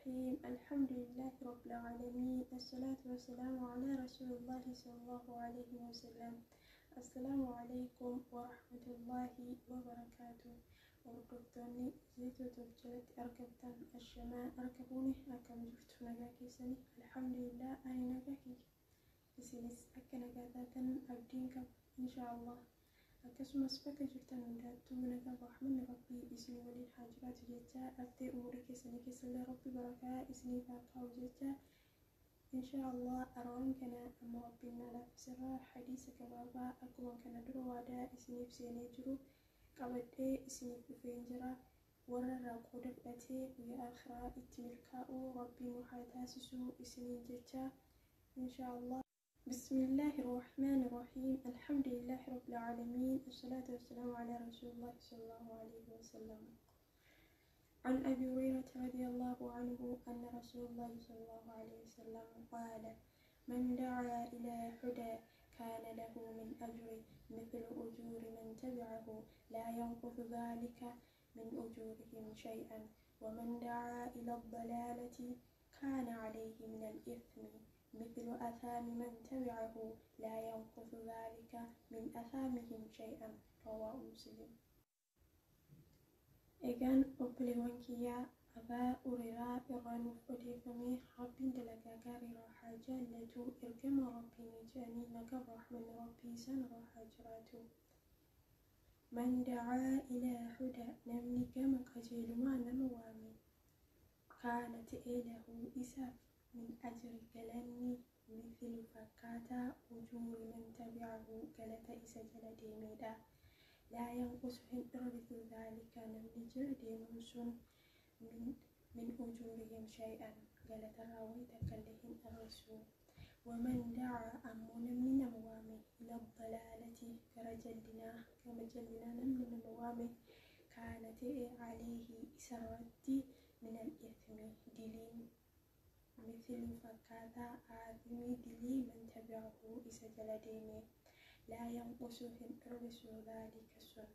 الرحيم الحمد لله رب العالمين الصلاة والسلام على رسول الله صلى الله عليه وسلم السلام عليكم ورحمة الله وبركاته. Hordoftoonni Zeetoo Tube jalatti argamtan, ashamaa harka fuune, akkam jirtu? Nagaa keessanii? Alhamdulillah, ani nagaa kiyya, isinis akka nagaa taatan abdiin qaba, insha Allah. Akkasumas bakka jirtan hundaattuu nagaa rahmanni Rabbii isin waliin haa jiraatu jecha, dhaftee umurii keessanii keessallee Rabbi barakaa isiniif haa kaa'u jecha, insha Allah. Araan kana amma Rabbiin na laaffisirraa hadiisa gabaabaa akkuma kana dura waadaa isiniif seenee jiru qabadhee isiniif dhufeen jira. Warra irraa qooda fudhatee guyyaa akhiraa itti milkaa'u Rabbiin nu haa taasisu isiniin jecha, insha Allah. بسم الله الرحمن الرحيم الحمد لله رب العالمين الصلاة والسلام على رسول الله صلى الله عليه وسلم. عن أبي هريرة رضي الله عنه أن رسول الله صلى الله عليه وسلم قال: من دعا إلى هدى كان له من أجر مثل أجور من تبعه، لا ينقص ذلك من أجورهم شيئا، ومن دعا إلى الضلالة كان عليه من الإثم مثل أثام من تبعه، لا ينقص ذلك من أثامهم شيئا. رواه مسلم. Egaan obboleewwan kiyyaa, Abaa Hureyraa irraa nuuf odeeffame, Rabbiin dalagaa gaarii irraa haa jaallatu, ergama Rabbii ni jedhanii, nagaan rahmanni Rabbii isaan irraa haa jiraatu. من دعا إلى هدى, namni gama qajeelumaa nama waame, كان ta'ee له isaaf من أجر galanni مثل fakkaataa أجور من تبعه galata isa jala deemedha. لا ينقص hin hir'isu ذلك namni jala deemuun sun من أجورهم شيئا galatarraa wayii takkallee hin hir'isu. ومن دعا ammoo namni nama waame إلى الضلالة gara jallinaa, gama jallinaa namni nama waame, كان ta'e عليه isarratti من الإثم diliin مثل fakkaataa آثام dilii من تبعه isa jala deeme. لا ينقص hin hir'isu ذلك sun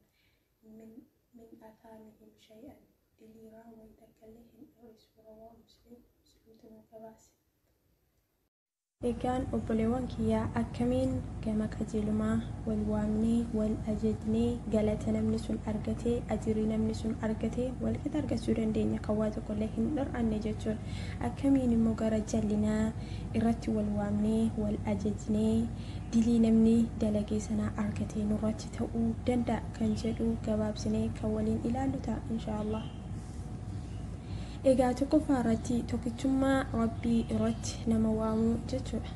من آثامهم شيئا diliirraa wayii takkallee hin hir'isu. رواه مسلم, Muslimtu nu gabaase. Egaan obboleewwan kiyyaa, akkamiin gama qajeelumaa wal waamnee, wal ajajnee, galata namni sun argatee, ajirii namni sun argatee walqixa argachuu dandeenya, kan waa tokkollee hin dhor'anne jechuudha? Akkamiin immoo gara jallinaa irratti wal waamnee, wal ajajnee, dilii namni dalagee sanaa argatee nurratti ta'uu danda'a kan jedhu gabaabsinee kan waliin ilaallu ta'a, inshaallah. Egaa tokkoffaa irratti tokkichummaa Rabbii irratti nama waamuu jechuudha.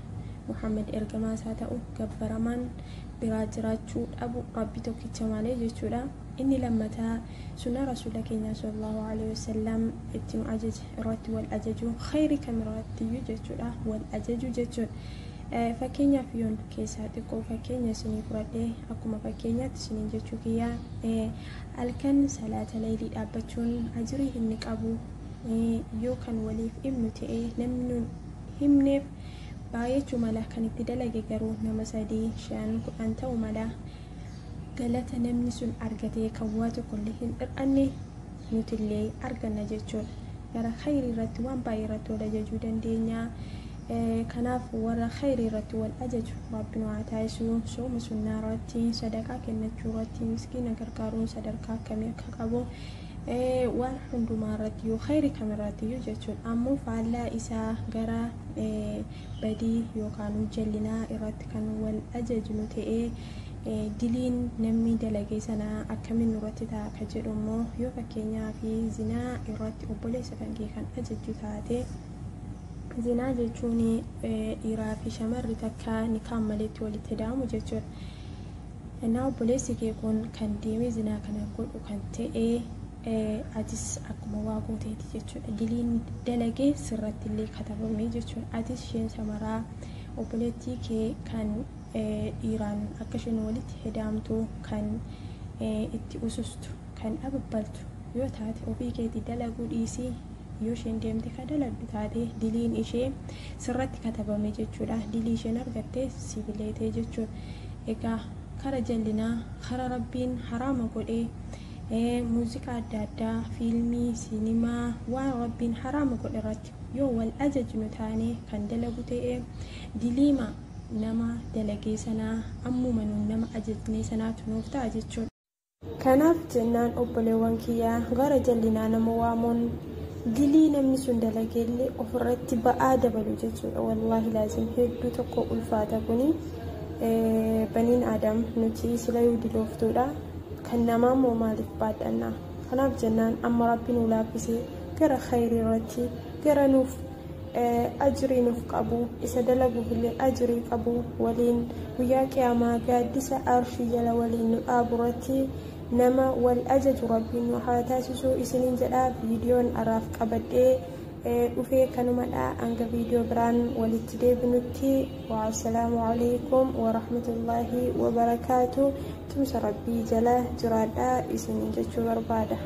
Muhammad ergamaa isaa ta'u, gabbaramaan biraa jiraachuu dhabu Rabbi tokkicha malee jechuudha. Inni lammataa sunnaa Rasuula keenyaa صلى الله عليه وسلم itti nu ajaje irratti wal ajaju, khayrii kamirrattiyyuu jechuudha wal ajaju jechuudha. Fakkeenyaaf yoon keessaa xiqqoo fakkeenya isinii fudhadhee, akkuma fakkeenyaatti isiniin jechuu kiyyaa, halkan salaata leeylii dhaabbachuun ajirii inni qabu yoo kan waliif himnu ta'e, namni himneef baay'achuu mala, kan itti dalage garuu nama sadii, 5, 10 ta'uu mala. Galata namni sun argatee kan waa tokkollee hin hir'anne nutillee arganna jechuudha. Gara khayrii irratti waan baay'ee irratti wal ajajuu dandeenya. Kanaaf warra khayrii irratti wal ajaju Rabbi nu haa taasisu. Sooma sunnaa irratti, sadaqaa kennachuu irratti, miskiina gargaaruun sadarkaa akkamii akka qabu, waan hundumaa irratti yoo khayrii kamirratti iyyuu jechuudha. Ammoo faallaa isaa gara badii yookaan jallinaa irratti kan wal ajajnu ta'ee, diliin namni dalagee sanaa akkamiin nurratti ta'a ka jedhu immoo, yoo fakkeenyaa fi zinaa irratti obboleessa kan kee kan ajajju taate, zinaa jechuun dhiiraa fi shamarri takka nikaan maletti walitti da'amu jechuudha. Innaa obboleessi kee kun kan deemee zinaa kana godhu kan ta'e, atis akkuma waa gooteeti jechuudha. Diliin dalagee sirratti illee katabamee jechuudha. Atis isheen shamaraa obboleettii kee kan dhiiraan akka isheen walitti hidaamtu kan itti usustu, kan ababbaltu yoo taate, ofii keetii dalaguu dhiisii yoo isheen deemte ka daladdu taate, diliin ishee sirratti katabame jechuudha. Dilii isheen argatte sibileetee jechuudha. Egaa kara jallinaa, kara Rabbiin haraama godhee Muuziqaa adda addaa, fiilmii, siinimaa, waan Rabbiin haraama godhe irratti yoo wal ajajnu taane kan dalagu ta'e, diliima nama dalagee sanaa ammuma nuun nama ajajnee sanaatu nuuf ta'a jechuudha. Kanaaf jennaan obboleewwan kiyyaa, gara jallinaa nama waamuun dilii namni sun dalageellee ofirratti ba'aa dabalu jechuudha. Wallaahi laazim hedduu tokko ulfaata kuni. Baniin Aadam nuti silayuu dilooftuudha. Kan namaa immoo maaliif baadhannaa? Kanaaf jennaan amma Rabbi nu laaffisee gara khayrii irratti, gara nuuf ajrii nuuf qabu, isa dalaguuf illee ajrii qabu, waliin guyyaa qiyaamaa gaaddisa arshii jala waliin nu dhaabu irratti nama wal ajaju Rabbiin nu haa taasisu isiniin jedha. Viidiyoon araaf qabadhee dhufee kanumadha. Hanga viidiyoo biraan walitti deebinutti, wassalaamu alaikum warahmatullaahi wabarakaatu. Tumsa Rabbii jala jiraadha isiniin jechuu barbaada.